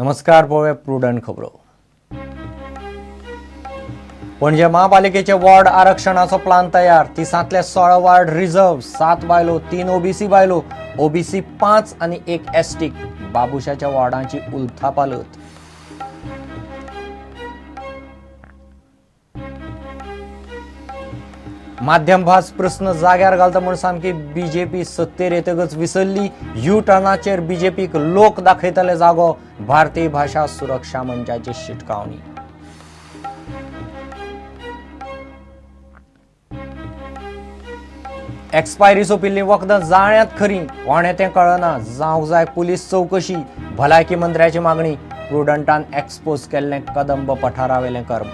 नमस्कार, पळोवया प्रुडंट खबरो. पणजे महापालिकेचे वॉर्ड आरक्षणाचो प्लान तयार. 30तांतले 16 वॉर्ड रिझर्व, 7 बायलो, 3 ओबीसी बायलो, ओबीसी 5 आनी 1 एसटी. बाबुशाच्या वॉर्डांची उलथापालथ. माध्यम भास प्रस्न जाग्यार घालता म्हूण सामकी बीजेपी सत्तेर येतकच विसरली. यू टर्नाचेर बीजेपीक लोक दाखयतले जागो, भारतीय भाशा सुरक्षा मंचाची शिटकावणी. एक्सपायरी सोंपिल्लीं वखदां जाळ्यांत खरी, कोणें तें कळना, जावंक जाय पुलीस चवकशी, भलायकी मंत्र्याची मागणी. प्रुडंटान एक्सपोज केल्लें कदंब पठारावेलें कर्म.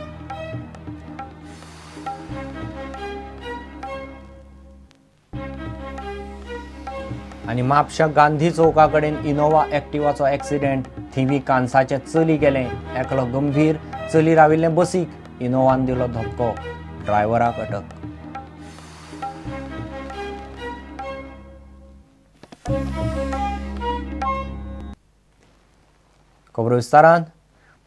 आनी म्हापशा गांधी चौका कडेन इनोवा एक्टिवाचो एक्सिडेंट. थिवी कांसाचें चली गेलें, एकलो गंभीर, चली राविल्लें बसीक इनोवान दिलो धपको, ड्रायव्हराक अटक. खबरो विस्तारान.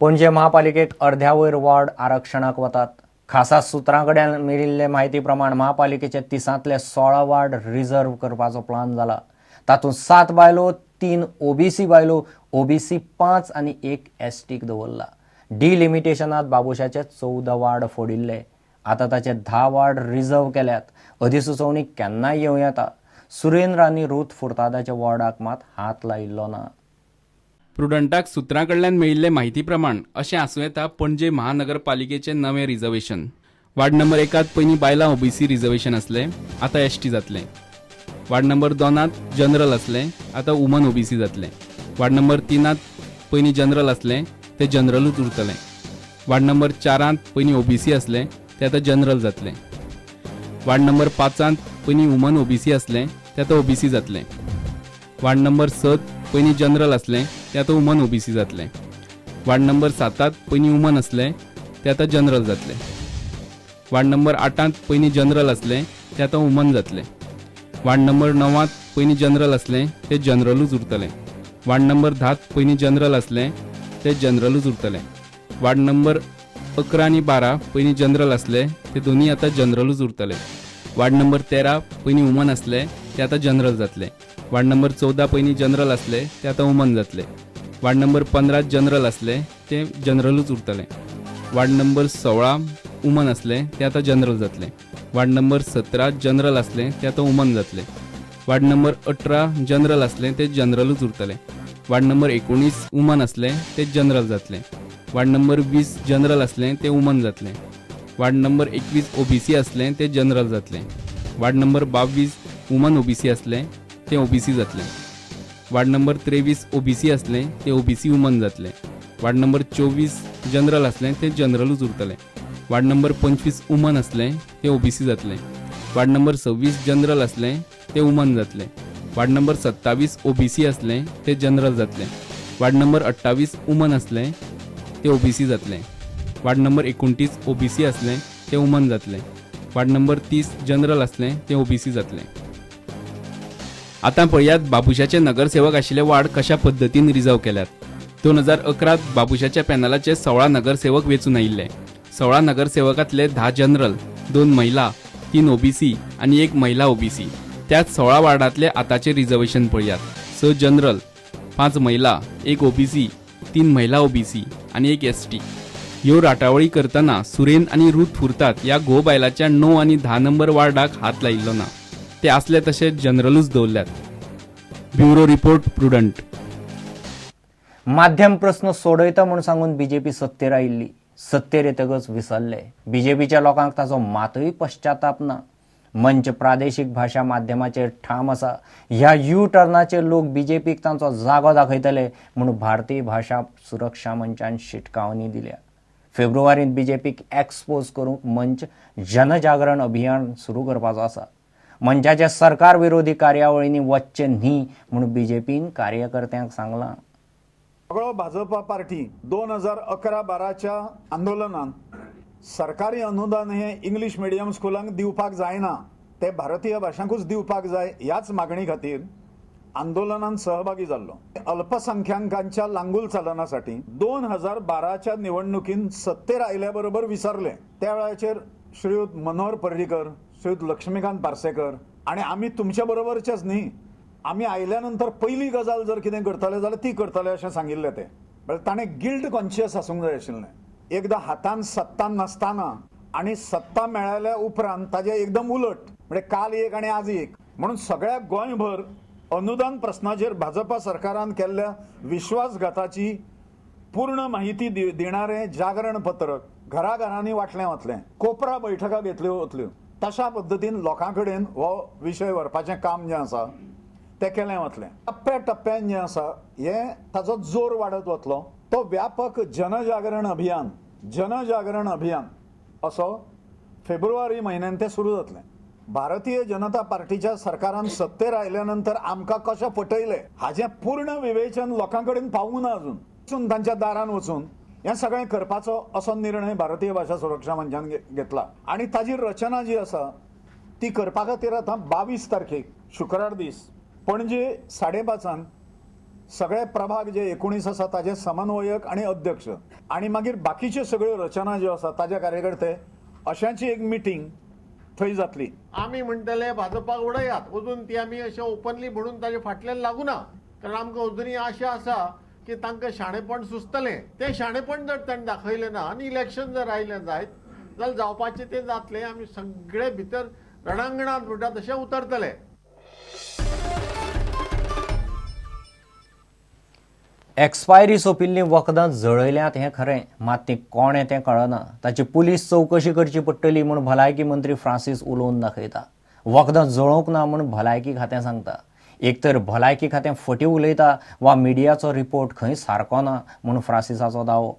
पणजे महापालिकेक अर्ध्या वयर वॉर्ड आरक्षणाक वतात. खासा सुत्रां कडल्यान मेळिल्ले म्हायती प्रमाण महापालिकेचे 30तांतले 16 वॉर्ड रिझर्व करपाचो प्लान जाला. तातूंत 7 बायलो, 3 ओबीसी बायलो, ओबीसी 5 आनी 1 एसटीक दवरला. डिलिमिटेशनात बाबुशाचे 14 वार्ड फोडिल्ले, आतां ताचे 10 वार्ड रिझर्व केल्यात. अधिसुचोवणी केन्नाय येवं येता. सुरेंद्र आनी रूथ फुर्तादाच्या वॉर्डाक मात हात लायिल्लो ना. प्रुडंटाक सुत्रां कडल्यान मेळिल्ले म्हायती प्रमाण अशें आसूं येता पणजे महानगरपालिकेचें नवें रिझर्वेशन. वार्ड नंबर 1 पयलीं बायलां ओबीसी रिझर्वेशन आसलें, आतां एसटी जातलें. वार्ड नंबर 2 जनरल आसलें, आतां वुमन ओबीसी जातलें. वार्ड नंबर 3 पयलीं जनरल आसलें, तें जनरलूच उरतलें. वार्ड नंबर 4 पयलीं ओबीसी आसलें, तें आतां जनरल जातलें. वार्ड नंबर 5 पयलीं वुमन ओबीसी आसलें, तें आतां ओबीसी जातलें. वार्ड नंबर 6 पयलीं जनरल आसलें, तें आतां वुमन ओबीसी जातलें. वार्ड नंबर 7 पयलीं वुमन आसलें, तें आतां जनरल जातलें. वार्ड नंबर 8 पयलीं जनरल आसलें, तें आतां वुमन जातलें. वार्ड नंबर 9 पयलीं जनरल आसलें, तें जनरलूच उरतलें. वार्ड नंबर 10 पयलीं जनरल आसलें, तें जनरलूच उरतलें. वार्ड नंबर 11 आनी 12 पयलीं जनरल आसले, ते दोनूय आतां जनरलूच उरतले. वार्ड नंबर 13 पयलीं वुमन आसले, ते आतां जनरल जातले. वार्ड नंबर 14 पयलीं जनरल आसले, ते आतां वुमन जातले. वार्ड नंबर 15 जनरल आसले, ते जनरलूच उरतले. वार्ड नंबर 16 वुमन आसले, ते आतां जनरल जातले. वार्ड नंबर 17 जनरल आसले, ते आतां वुमन जातले. वार्ड नंबर 18 जनरल आसले, ते जनरलूच उरतले. वार्ड नंबर 19 वुमन आसले, ते जनरल जातले. वार्ड नंबर 20 जनरल आसले, ते वुमन जातले. वार्ड नंबर 21 ओबीसी आसले, ते जनरल जातले. वार्ड नंबर 22 वुमन ओबीसी आसले, ते ओबीसी जातले. वार्ड नंबर 23 ओबीसी आसले, ते ओबीसी वुमन जातले. वार्ड नंबर 24 जनरल आसले, ते जनरलूच उरतले. वार्ड नंबर 25 वुमन आसले, ते ओबीसी जातले. वार्ड नंबर 26 जनरल आसले, ते वुमन जातले. वार्ड नंबर 27 ओबीसी आसले, ते जनरल जातले. वार्ड नंबर 28 वुमन आसले, ते ओबीसी जातले. वार्ड नंबर 29 ओबीसी आसले, ते वुमन जातले. वार्ड नंबर 30 जनरल आसले, ते ओबीसी जातले. आतां पळयात बाबुशाचे नगरसेवक आशिल्ले वार्ड कशा पद्दतीन रिजर्व केल्यात. 2011 बाबुशाच्या पॅनलाचे 16 नगरसेवक वेंचून आयिल्ले. 16 नगरसेवकांतले 10 जनरल, 2 महिला, 3 ओबीसी आनी 1 महिला ओबीसी. त्याच 16 वार्डांतले आतांचे रिजर्वेशन पळयात. 6 जनरल, 5 महिला, 1 ओबीसी, 3 महिला ओबीसी आनी 1 एसटी. ह्यो राटावळी करतना सुरेन आनी रूथ फुर्तात ह्या घोव बायलाच्या 9 आनी 10 नंबर वार्डाक हात लायिल्लो ना, ते आसले तशे जनरलूच दवरल्यात. Bureau report, Prudent. माध्यम प्रस्न सोडयता म्हूण सांगून बीजेपी सत्तेर आयिल्ली. सत्तेर येतकच विसरले. बीजेपीच्या लोकांक ताचो मातूय पश्चाताप ना. मंच प्रादेशीक भाशा माध्यमाचेर ठाम आसा. ह्या यू टर्नाचेर लोक बीजेपीक तांचो जागो दाखयतले म्हूण भारतीय भाशा सुरक्षा मंचान शिटकावणी दिल्या. फेब्रुवारींत बीजेपीक एक्सपोज करूंक मंच जनजागरण अभियान सुरू करपाचो आसा. मंचाच्या सरकार विरोधी कार्यावळींनी वच्चें न्ही म्हूण बीजेपीन कार्यकर्त्यांक सांगलां. सगळो भाजपा पार्टी 2011-12च्या आंदोलनान सरकारी अनुदान हे इंग्लीश मिडियम स्कुलांक दिवपाक जायना, ते भारतीय भाशांकूच दिवपाक जाय ह्याच मागणी खातीर आंदोलनात सहभागी जाल्लो. अल्पसंख्याकांच्या लांगूल चालनासाठी 2012च्या निवडणुकीन सत्तेर आयल्या बरोबर विसरले. त्या वेळाचेर श्रीयुत मनोहर पर्रीकर, श्रीयुत लक्ष्मीकांत पार्सेकर आणि आमी तुमच्या बरोबरचेच न्ही, आमी आयल्यानंतर पयली गजाल जर कितें करतले जाल्यार ती करतले अशें सांगिल्लें तें. म्हळ्यार ताणें गिल्ट कॉन्शियस आसूंक जाय आशिल्लें. एकदां हातान सत्ता नासतना आनी सत्ता मेळ्ळ्या उपरांत ताजें एकदम उलट, म्हणजे काल एक आनी आज एक. म्हणून सगळ्या गोंयभर अनुदान प्रस्नाचेर भाजपा सरकारान केल्ल्या विश्वासघाताची पूर्ण माहिती दिणारें जागरण पत्रक घराघरांनी वांटलें वतलें, कोपरा बैठका घेतल्यो वतल्यो. तशा पद्दतीन लोकां कडेन हो विशय व्हरपाचें काम जें आसा तें केलें वतलें. टप्प्या टप्प्यान जें आसा हें ताचो जोर वाडत वतलो. तो व्यापक जनजागरण अभियान, जनजागरण अभियान असो फेब्रुवारी म्हयन्यान तें सुरू जातलें. भारतीय जनता पार्टीच्या सरकारान सत्तेर आयल्या नंतर आमकां कशें फटयलें हाजें पूर्ण विवेचन लोकां कडेन पावूंक ना अजून. वचून तांच्या दारान वचून हें सगळें करपाचो असो निर्णय भारतीय भाशा सुरक्षा मंचान घेतला आनी ताजी रचना जी आसा ती करपा खातीर आतां 22 तारखेक शुक्रार दीस पणजे 5:30 सगळे प्रभाग जे 19 आसा ताजे समन्वयक आनी अध्यक्ष आनी मागीर बाकीच्यो सगळ्यो रचना ज्यो आसा ताजे कार्यकर्ते अशांची एक मिटींग थंय जातली. आमी म्हणटले भाजपाक उडयात, अजून ती आमी अशें ओपनली म्हणून ताजे फाटल्यान लागूना, कारण आमकां अजुनूय आशा आसा की तांकां शाणेपण सुचतलें. तें शाणेपण जर ताणें दाखयलें ना आनी इलेक्शन जर आयलें जायत जाल्यार जावपाचें तें जातलें. आमी सगळे भितर रणांगणांत म्हणटा तशें उतरतले. एक्सपायरी सोंपिल्लीं वखदां जळयल्यांत हें खरें, मात ती कोणें तें कळना. ताची पुलीस चवकशी करची पडटली म्हूण भलायकी मंत्री फ्रांसीस उलोवन दाखयता. वखदां जळोवंक ना म्हूण भलायकी खातें सांगता. एक तर भलायकी खातें फटी उलयता वा मिडियाचो रिपोर्ट खंय सारको ना म्हूण फ्रांसिसाचो दावो.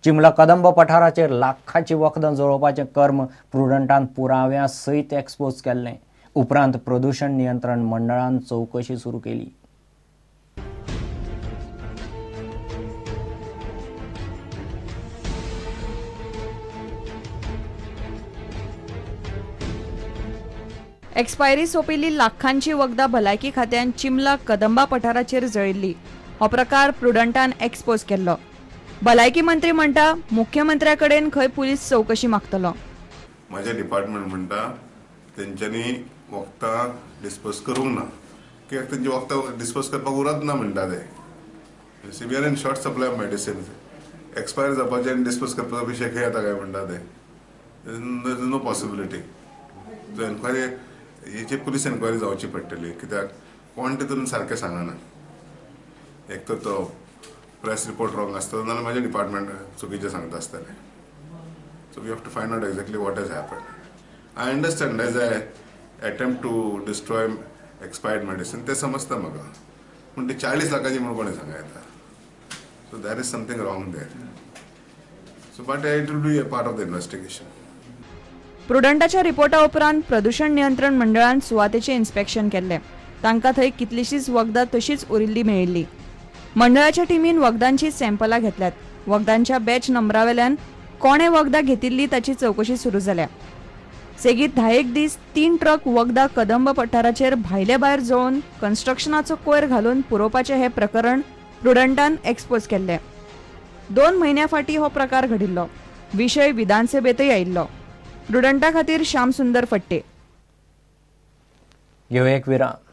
चिमला कदंब पठाराचेर लाखांची वखदां जळोवपाचें कर्म प्रुडंटान पुराव्या सयत एक्सपोज केल्लें. उपरांत प्रदूशण नियंत्रण मंडळान चवकशी सुरू केली. एक्सपायरी सोंपिल्ली लाखांची वखदां भलायकी खात्यान चिमला कदंबा पठाराचेर जळिल्ली. हो प्रकार प्रुडंटान एक्सपोज केल्लो. भलायकी मंत्री म्हणटा मुख्यमंत्र्या कडेन खंय पुलीस चवकशी मागतलो. म्हजें डिपार्टमेंट म्हणटा तेंच्यांनी वखदां डिस्पोज करूंक ना, कित्याक तेंची वखदां डिस्पोज करपाक उरत ना म्हणटा ते. We are in short supply of medicines. Expire जावपाचें आनी डिस्पोज करपाचो विशय खंय येता काय म्हणटा ते. There is no possibility. So enquiry हेची पुलीस एन्क्वायरी जावची पडटली, कित्याक कोण तितून सारकें सांगना. एक तर तो प्रेस रिपोर्ट रॉंग आसता, नाजाल्यार म्हाजें डिपार्टमेंट चुकीचें सांगता आसतलें. So we have to find out exactly what has happened. I understand as a attempt to destroy expired medicine तें समजता म्हाका, पूण ते 40 लाखांची म्हणून कोणें सांगा येता. So there is something wrong there. So but it will be a part of the investigation. प्रुडंटाच्या रिपोर्टा उपरांत प्रदूशण नियंत्रण मंडळान सुवातेचें इन्स्पेक्शन केल्लें. तांकां थंय कितलीशीच वखदां तशीच उरिल्ली मेळिल्ली. मंडळाच्या टिमीन वखदांची सॅम्पलां घेतल्यात. वखदांच्या बॅच नंबरावेल्यान कोणें वखदां घेतिल्ली ताची चवकशी सुरू जाल्या. सेगीत 10 दीस 3 ट्रक वखदां कदंब पठाराचेर भायले भायर जळोवन कन्स्ट्रक्शनाचो कोयर घालून पुरोवपाचें हें प्रकरण प्रुडंटान एक्सपोज केल्लें. 2 म्हयन्यां फाटीं हो प्रकार घडिल्लो. विशय विधानसभेंतय आयिल्लो. प्रुडंटा खातीर श्याम सुंदर फट्टे. घेवया एक विराम.